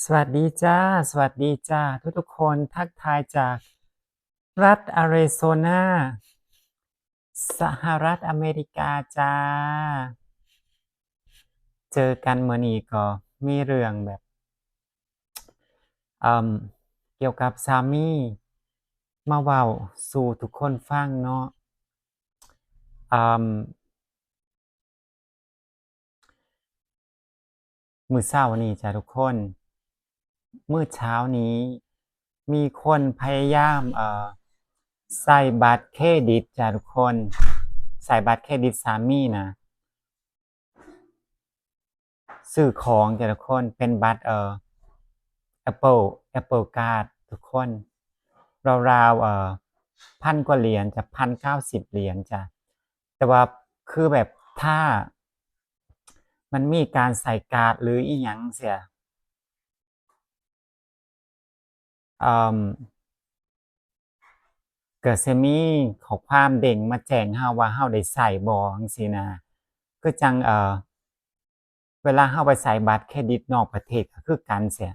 สวัสดีจ้า สวัสดีจ้า ทุกๆคน ทักทายจากรัฐอาริโซนา สหรัฐอเมริกาจ้า เจอกันมื้อนี้ก็มีเรื่องแบบ เอิ่ม เกี่ยวกับสามีมาเว้าสู่ทุกคนฟังเนาะ เอิ่ม มื้อเช้านี้จ้ะทุกคน มื้อเช้านี้มีคนพยายาม เอ่อ ใส่บัตรเครดิตจ้ะทุกคน ใส่บัตรเครดิตสามีนะ ซื้อของจ้ะทุกคน เป็นบัตร เอ่อ Apple Apple Card ทุกคน ราวๆ เอ่อ พันกว่าเหรียญจ้ะ พันเก้าสิบเหรียญจ้ะ แต่ว่าคือแบบถ้ามันมีการใส่การ์ดหรืออีหยังเสีย เอิ่ม ก็สิมีข้อความเด้งมาแจ้งเฮาว่าเฮาได้ใช้บ่จั่งซี้นะ คือจั่ง เอ่อ เวลาเฮาไปใช้บัตรเครดิตนอกประเทศก็คือกันเสีย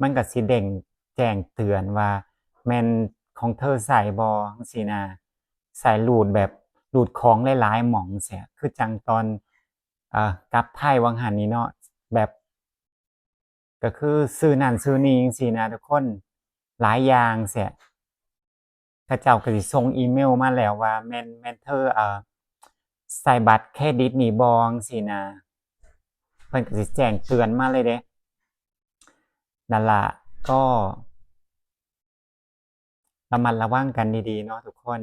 มันก็สิเด้งแจ้งเตือนว่าแม่นของเธอใช้บ่จั่งซี้นะ ใช้รูดแบบรูดของหลายๆหม่องเสีย คือจั่งตอน เอ่อ กลับไทยหว่างหั้นนี่เนาะ แบบ ก็คือซื้อนั่นซื้อนี่จั่งซี้นะทุกคน หลายอย่างเสีย เขาเจ้าก็สิส่งอีเมลมาแล้วว่าแม่น แม่นเธอ เอ่อ ใช้บัตรเครดิตนี่บ่จั่งซี้นะ เพิ่นก็สิแจ้งเตือนมาเลยเด้ นั่นล่ะ ก็ ระมัดระวังกันดีๆเนาะทุกคน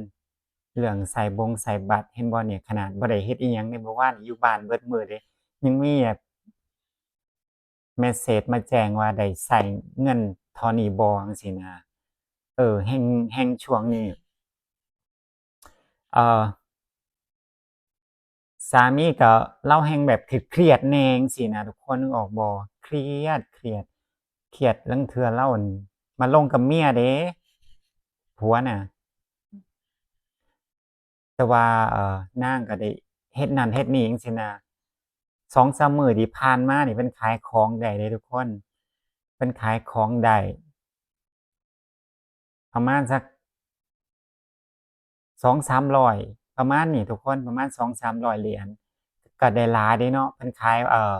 เรื่องใช้บงใช้บัตร เห็นบ่เนี่ย ขนาดบ่ได้เฮ็ดอีหยังในเมื่อวาน อยู่บ้านเบิดมื้อเด้ ยังมีแบบเมสเสจมาแจ้งว่าได้ใช้เงินเท่านี้บ่จั่งซี้นะ เออ แฮ่ง แฮ่งช่วงนี้ เอ่อ สามีก็ลาวแฮ่งแบบเครียดๆแหน่จั่งซี้นะทุกคน นึกออกบ่ เครียด เครียด เครียด ลางเทื่อลาว อั่น มาลงกับเมียเด้ ผัวน่ะ แต่ว่า เอ่อ นางก็ได้เฮ็ดนั่นเฮ็ดนี่จั่งซี้นะ สองสามมื้อที่ผ่านมานี่เพิ่นขายของได้เด้ทุกคน เพิ่นขายของได้ ประมาณสักสองสามร้อย ประมาณนี้ทุกคน ประมาณสองสามร้อยเหรียญ ก็ได้หลายเด้เนาะ เพิ่นขาย เอ่อ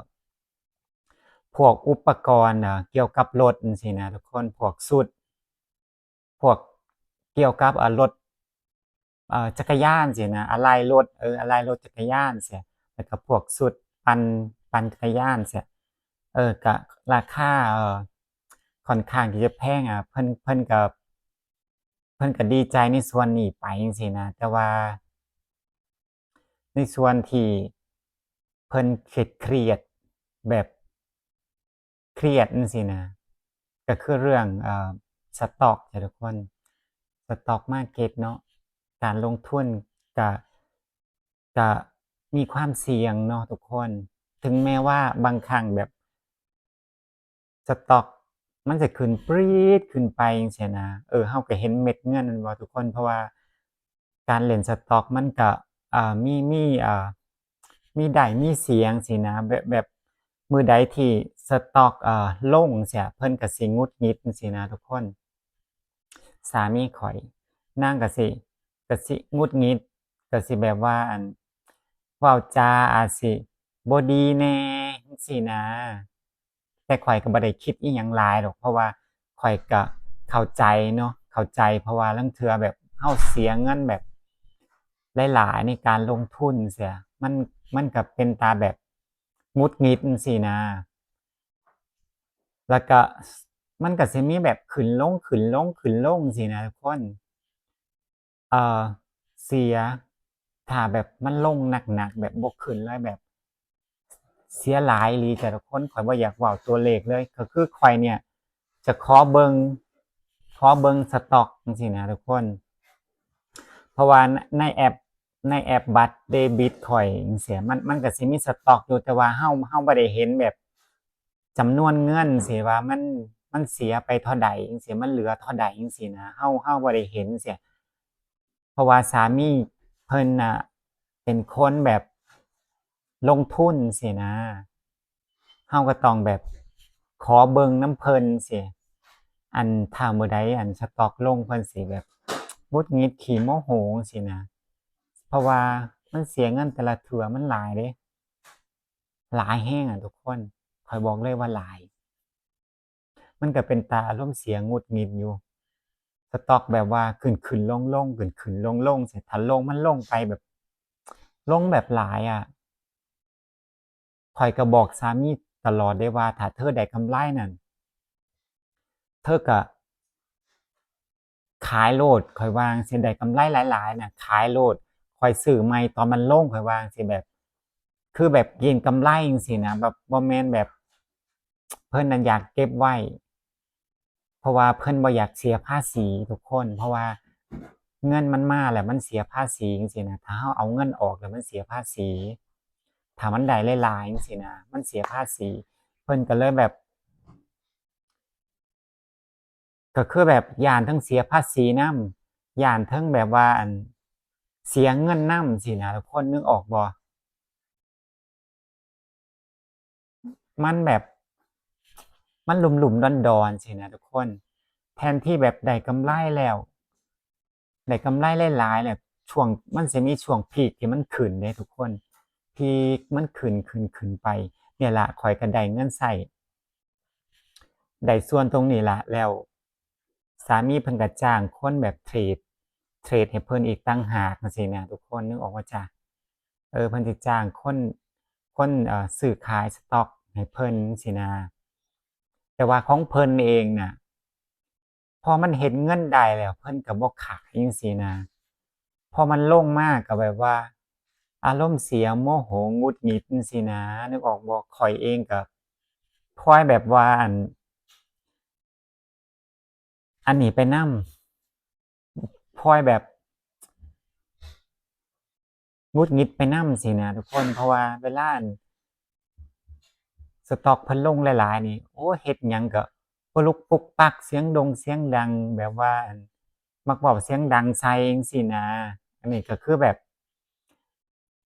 พวกอุปกรณ์ เอ่อ เกี่ยวกับรถจั่งซี้นะทุกคน พวกชุด พวกเกี่ยวกับ เอ่อ รถ เอ่อ จักรยานซี้นะ อะไหล่รถ เออ อะไหล่รถจักรยานซี้ แล้วก็พวกชุดปั่น ปั่นจักรยานซี้ เออ ก็ราคา เอ่อ ค่อนข้างที่จะแพงอะ เพิ่น เพิ่นก็ เพิ่นก็ดีใจในส่วนนี้ไปจั่งซี้นะ แต่ว่าในส่วนที่เพิ่นเครียดๆ แบบเครียดจั่งซี้นะ ก็คือเรื่อง เอ่อ สต็อกจ้ะทุกคน สต็อกมาร์เก็ตเนาะ การลงทุนก็ ก็มีความเสี่ยงเนาะทุกคน ถึงแม้ว่าบางครั้งแบบ สต็อกมันสิขึ้นปรี๊ดขึ้นไปจั่งซี้นะ เออ เฮาก็เห็นเม็ดเงินแม่นบ่ทุกคน เพราะว่าการเล่นสต็อกมันก็ เอ่อ มี มี เอ่อ มีได้มีเสียจั่งซี้นะ แบบ แบบมื้อใดที่สต็อก เอ่อ ลงจั่งซี้ เพิ่นก็สิหงุดหงิดจั่งซี้นะทุกคน สามีข้อย นางก็สิ ก็สิหงุดหงิด ก็สิแบบว่า อั่น เว้าจาอาจสิบ่ดีแหน่จั่งซี้นะ แต่ข้อยก็บ่ได้คิดอิหยังหลายดอก เพราะว่าข้อยก็เข้าใจเนาะ เข้าใจ เพราะว่าลางเทื่อแบบเฮาเสียเงินแบบหลายๆในการลงทุนจั่งซี้ มัน มันก็เป็นตาแบบหงุดหงิดจั่งซี้นะ แล้วก็มันก็สิมีแบบขึ้นลง ขึ้นลง ขึ้นลงจั่งซี้นะทุกคน เอ่อ เสีย ถ้าแบบมันลงหนักๆ แบบบ่ขึ้นเลย แบบเสียหลายอีหลีจ้ะทุกคน ข้อยบ่อยากเว้าตัวเลขเลย ก็คือข้อยเนี่ยจะขอเบิ่ง ขอเบิ่งสต็อกจั่งซี้นะทุกคน เพราะว่าใน ในแอป ในแอปบัตรเดบิตข้อยจั่งซี้ มัน มันก็สิมีสต็อกอยู่ แต่ว่าเฮา เฮาบ่ได้เห็นแบบ จำนวนเงินซี้ว่ามัน มันเสียไปเท่าใดจั่งซี้ มันเหลือเท่าใดจั่งซี้นะ เฮา เฮาบ่ได้เห็นซี้ เพราะว่าสามีเพิ่นน่ะเป็นคนแบบลงทุนซี้นะ เฮาก็ต้องแบบ ຂໍເບິ່ງນຳເພິ່ນຊີ້. ອັນຖ້າມື້ໃດອັນສະຕັອກລົງ ເພິ່ນຊິແບບຫງຸດຫງິດ ຂີ້ໂມໂຫຊີ້ນະ ເພາະວ່າມັນເສຍເງິນແຕ່ລະເທື່ອມັນຫຼາຍເດ້ ຫຼາຍແຮງອະທຸກຄົນ ຂ້ອຍບອກເລີຍວ່າຫຼາຍ. ມັນກໍເປັນຕາອາລົມເສຍຫງຸດຫງິດຢູ່ ສະຕັອກແບບວ່າຂຶ້ນໆລົງໆ ຂຶ້ນໆລົງໆ ຊິ ຖ້າລົງ ມັນລົງໄປແບບ ລົງແບບຫຼາຍອະ. ຂ້ອຍກໍບອກສາມີຕະຫຼອດເດ້ວ່າ ຖ້າເທີໄດ້ກຳໄລນັ້ນ ເທີກໍຂາຍໂລດ ຂ້ອຍວ່າຈັ່ງຊີ້ ໄດ້ກຳໄລຫຼາຍໆນະ ຂາຍໂລດ ຄ່ອຍຊື້ໃໝ່ຕອນມັນລົງ ຂ້ອຍວ່າຈັ່ງຊີ້ ແບບ ຄືແບບເກັງກຳໄລຈັ່ງຊີ້ນະ ແບບບໍ່ແມ່ນແບບ ເພິ່ນນັ້ນຢາກເກັບໄວ້ ເພາະວ່າເພິ່ນບໍ່ຢາກເສຍພາສີທຸກຄົນ ເພາະວ່າເງິນມັນມາແລ້ວມັນເສຍພາສີຈັ່ງຊີ້ນະ ຖ້າເຮົາເອົາເງິນອອກແລ້ວມັນເສຍພາສີ ຖ້າມັນໄດ້ຫຼາຍໆຈັ່ງຊີ້ນະ ມັນເສຍພາສີ ເພິ່ນກໍເລີຍແບບ ກໍຄືແບບຢ້ານທັງເສຍພາສີນຳ ຢ້ານທັງແບບວ່າ ອັນ ເສຍເງິນນຳຊີ້ນະ ທຸກຄົນນຶກອອກບໍ່? ມັນແບບ ມັນລຸ່ມໆດອນໆຊີ້ນະທຸກຄົນ ແທນທີ່ແບບໄດ້ກຳໄລແລ້ວ ໄດ້ກຳໄລຫຼາຍໆແລ້ວ ຊ່ວງ ມັນຊິມີຊ່ວງພີກທີ່ມັນຂຶ້ນເດ້ທຸກຄົນ ພີກມັນຂຶ້ນ ຂຶ້ນ ຂຶ້ນໄປ ນີ້ລະ ຂ້ອຍກໍໄດ້ເງິນໃຊ້ ໄດ້ສ່ວນຕົງນີ້ລະ ແລ້ວສາມີເພິ່ນກໍຈ້າງຄົນແບບເທຣດ ເທຣດໃຫ້ເພິ່ນອີກຕ່າງຫາກຈັ່ງຊີ້ນະທຸກຄົນ ນຶກອອກບໍ່ຈະ? ເອີ ເພິ່ນຊິຈ້າງຄົນ ຄົນ ເອີ ຊື້ຂາຍສະຕັອກໃຫ້ເພິ່ນຊີ້ນະ ແຕ່ວ່າຂອງເພິ່ນເອງນະ ພໍມັນເຮັດເງິນໄດ້ແລ້ວ ເພິ່ນກໍບໍ່ຂາຍຈັ່ງຊີ້ນະ ພໍມັນລົງມາກໍແບບວ່າອາລົມເສຍ ໂມໂຫ ຫງຸດຫງິດຈັ່ງຊີ້ນະ ນຶກອອກບໍ່? ຂ້ອຍເອງກໍພອຍແບບວ່າ ອັນ ອັນນີ້ໄປນຳ ພອຍແບບ ຫງຸດຫງິດໄປນຳຊີ້ນະທຸກຄົນ ເພາະວ່າເວລາ ອັນ ສະຕັອກເພິ່ນລົງຫຼາຍໆນີ້ ໂອ້ ເຮັດຫຍັງກໍປຸກລຸກປຸກປັກ ສຽງດົງສຽງດັງ ແບບວ່າ ອັນ ມັກເວົ້າສຽງດັງໃສ່ຈັ່ງຊີ້ນະ ອັນນີ້ກໍຄືແບບ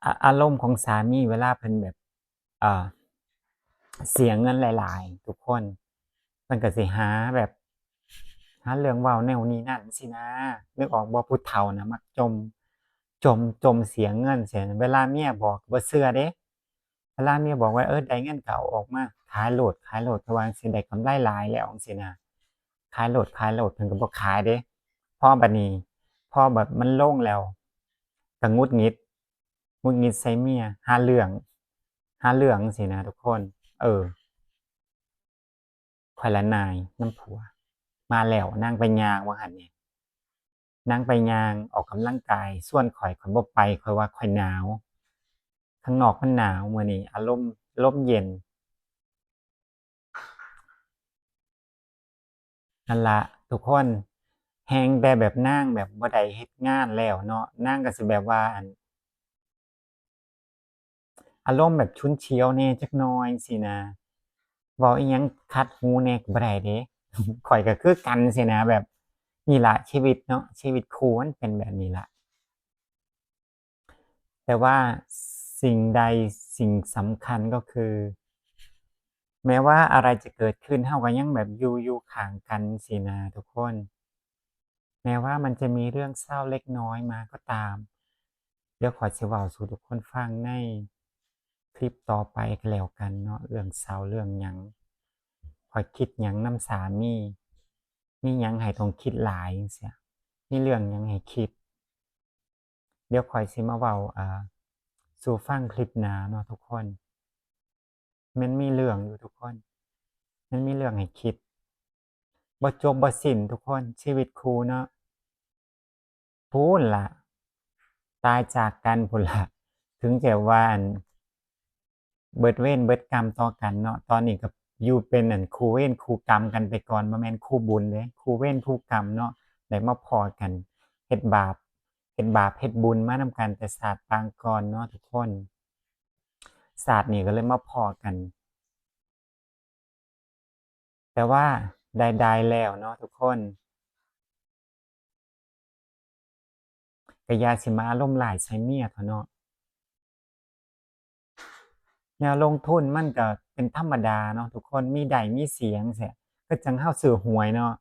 ອາ ອາລົມຂອງສາມີເວລາເພິ່ນແບບ ເອີ ເສຍເງິນຫຼາຍໆ ທຸກຄົນ ເພິ່ນກໍຊິຫາແບບ ຫາເລື່ອງເວົ້າແນວນີ້ນັ້ນຊີ້ນະ ນຶກອອກບໍ່? ຜູ້ເຖົ້ານະມັກຈົ່ມ ຈົ່ມ ຈົ່ມເສຍເງິນ ເສຍ ເວລາເມຍບອກກໍບໍ່ເຊື່ອເດ້ ເວລາເມຍບອກວ່າ ເອີ ໄດ້ເງິນກໍເອົາອອກມາຂາຍໂລດ ຂາຍໂລດ ເພາະວ່າຊິໄດ້ກຳໄລຫຼາຍແລ້ວຈັ່ງຊີ້ນະ ຂາຍໂລດ ຂາຍໂລດ ເພິ່ນກໍບໍ່ຂາຍເດ້ ພໍບັດນີ້ ພໍແບບມັນລົງແລ້ວ ກໍຫງຸດຫງິດ ຫງຸດຫງິດໃສ່ເມຍ ຫາເລື່ອງ ຫາເລື່ອງຈັ່ງຊີ້ນະທຸກຄົນ ເອີ. ຂ້ອຍລະນາຍນຳຜົວ ມາແລ້ວ ນາງໄປຍ່າງວ່າຫັ້ນນີ້ ນາງໄປຍ່າງອອກກຳລັງກາຍ ຊວນຂ້ອຍ ຂ້ອຍບໍ່ໄປ ຂ້ອຍວ່າຂ້ອຍໜາວ ຂ້າງນອກມັນໜາວ ມື້ນີ້ອາລົມ ລົມເຢັນ ນັ້ນລະທຸກຄົນ ແຮ່ງແຕ່ແບບນາງແບບບໍ່ໄດ້ເຮັດງານແລ້ວເນາະ ນາງກໍຊິແບບວ່າ ອັນ ອາລົມແບບຊຸນຊຽວແດ່ຈັກໜ່ອຍຊີ້ນະ ເວົ້າອີ່ຫຍັງຂັດຫູແດ່ກໍບໍ່ໄດ້ເດ້ ຂ້ອຍກໍຄືກັນຊີ້ນະ ແບບນີ້ລະຊີວິດເນາະ ຊີວິດຄູ່ມັນເປັນແບບນີ້ລະ ແຕ່ວ່າສິ່ງໃດ ສິ່ງສຳຄັນກໍຄື ແມ້ວ່າອະໄລຈະເກີດຂຶ້ນ ເຮົາກໍຍັງແບບຢູ່ ຢູ່ຂ້າງກັນຊີ້ນະທຸກຄົນ ແມ້ວ່າມັນຈະມີເລື່ອງເສົ້າເລັກນ້ອຍມາກໍຕາມ ດຽວຂ້ອຍຊິເວົ້າສູ່ທຸກຄົນຟັງໃນຄລິບຕໍ່ໄປກໍແລ້ວກັນເນາະ ເລື່ອງເສົ້າເລື່ອງຫຍັງ ຂ້ອຍຄິດຫຍັງນຳສາມີ ມີຫຍັງໃຫ້ຕ້ອງຄິດຫຼາຍຈັ່ງຊີ້ ມີເລື່ອງຫຍັງໃຫ້ຄິດ ດຽວຂ້ອຍຊິມາເວົ້າ ອ່າ ສູ່ຟັງຄລິບໜ້າເນາະທຸກຄົນ ມັນມີເລື່ອງຢູ່ທຸກຄົນ ມັນມີເລື່ອງໃຫ້ຄິດ ບໍ່ຈົບບໍ່ສິ້ນທຸກຄົນ ຊີວິດຄູ່ເນາະ ພຸ້ນລະ ຕາຍຈາກກັນພຸ້ນລະ ເຖິງແຕ່ວ່າ ອັນ ເບິດເວນເບິດກຳຕໍ່ກັນເນາະ ຕອນນີ້ກໍຢູ່ເປັນ ອັນ ຄູ່ເວນຄູ່ກຳກັນໄປກ່ອນ ບໍ່ແມ່ນຄູ່ບຸນເດ້ ຄູ່ເວນຄູ່ກຳເນາະ ໄດ້ມາພໍ້ກັນ ເຮັດບາບ ເຮັດບາບເຮັດບຸນມານຳກັນແຕ່ຊາດປາງກ່ອນເນາະທຸກຄົນ ຊາດນີ້ກໍເລີຍມາພໍ້ກັນ ແຕ່ວ່າໄດ້ ໄດ້ແລ້ວເນາະທຸກຄົນ ກະຢ່າຊິມາອາລົມຮ້າຍໃສ່ເມຍເຖາະເນາະ ແນວລົງທຶນມັນກະ ເປັນທຳມະດາເນາະທຸກຄົນ ມີໄດ້ມີເສຍຈັ່ງຊີ້ ຄືຈັ່ງເຮົາຊື້ຫວຍເນາະ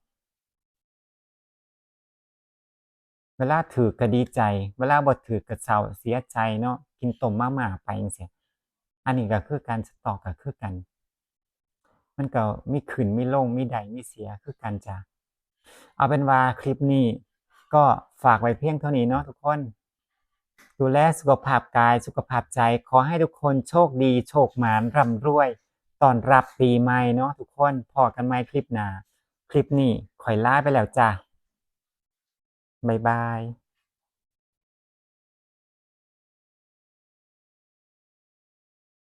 ເວລາຖືກກໍດີໃຈ ເວລາບໍ່ຖືກກໍເສົ້າເສຍໃຈເນາະ ກິນຕົ້ມມາມ່າໄປຈັ່ງຊີ້ ອັນນີ້ກໍຄືກັນ ສະຕອກກໍຄືກັນ ມັນກໍມີຂຶ້ນມີລົງ ມີໄດ້ມີເສຍຄືກັນຈ້າ. ເອົາເປັນວ່າຄລິບນີ້ກໍຝາກໄວ້ພຽງເທົ່ານີ້ເນາະທຸກຄົນ ດູແລສຸຂະພາບກາຍ ສຸຂະພາບໃຈ ຂໍໃຫ້ທຸກຄົນໂຊກດີ ໂຊກໝານ ຮ່ຳລວຍ ຕ້ອນຮັບປີໃໝ່ເນາະທຸກຄົນ ພໍ້ກັນໃໝ່ຄລິບໜ້າ ຄລິບນີ້ຂ້ອຍລາໄປແລ້ວຈ້າ ບາຍບາຍ.